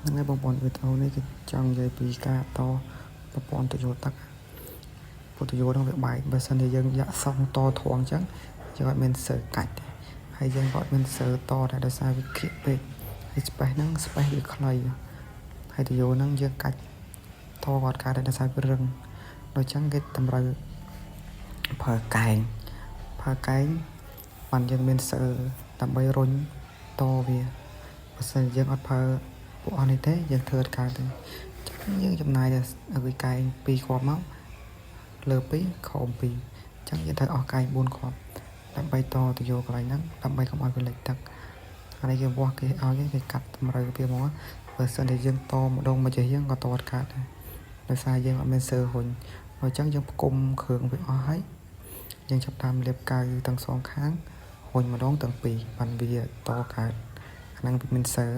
ហ្នឹងហើយបងប្អូនវីដេអូនេះគឺចង់និយាយពីការតប្រព័ន្ធទុយោទឹកពុទ្ធយោហ្នឹងវាបែកបើសិនជាយើងយ៉ាក់សងតធំអញ្ចឹងយើងអត់មានសើកាច់ទេហើយយើងក៏អត់មានសើតដែរដោយសារវាគៀកពេកហើយ space ហ្នឹង space វាខ្លីហើយទុយោហ្នឹងយើងកាច់តក៏អត់កើតដែរដោយសារវារឹងដូច្នេះគេតម្រូវប្រើកែងប្រើកែងបានយើងមានសើដើម្បីរុញតវាបើសិនយើងអត់ប្រើពួកអស់នេះទេយើងធ្វើអត់កើតទេចឹងយើងចំណាយតែឲ្យកែង2គ្រាប់មកលើ2ក្រោម2អញ្ចឹងយើងត្រូវអស់កែង4គ្រាប់ដើម្បីតទៅយកកន្លែងហ្នឹងដើម្បីកុំឲ្យវាលិចទឹកអានេះគេវាស់គេឲ្យគេកាត់តម្រូវវាមកបើសិនជាយើងតម្ដងមកចេះយើងក៏តអត់កើតដែរដោយសារយើងអត់មានសើរុញអញ្ចឹងយើងផ្គុំគ្រឿងវាអស់ហើយយើងចាប់តាមលាបកៅទាំងសងខាងរុញម្ដងទាំងពីរបានវាតកើតអាហ្នឹងវាមានសើ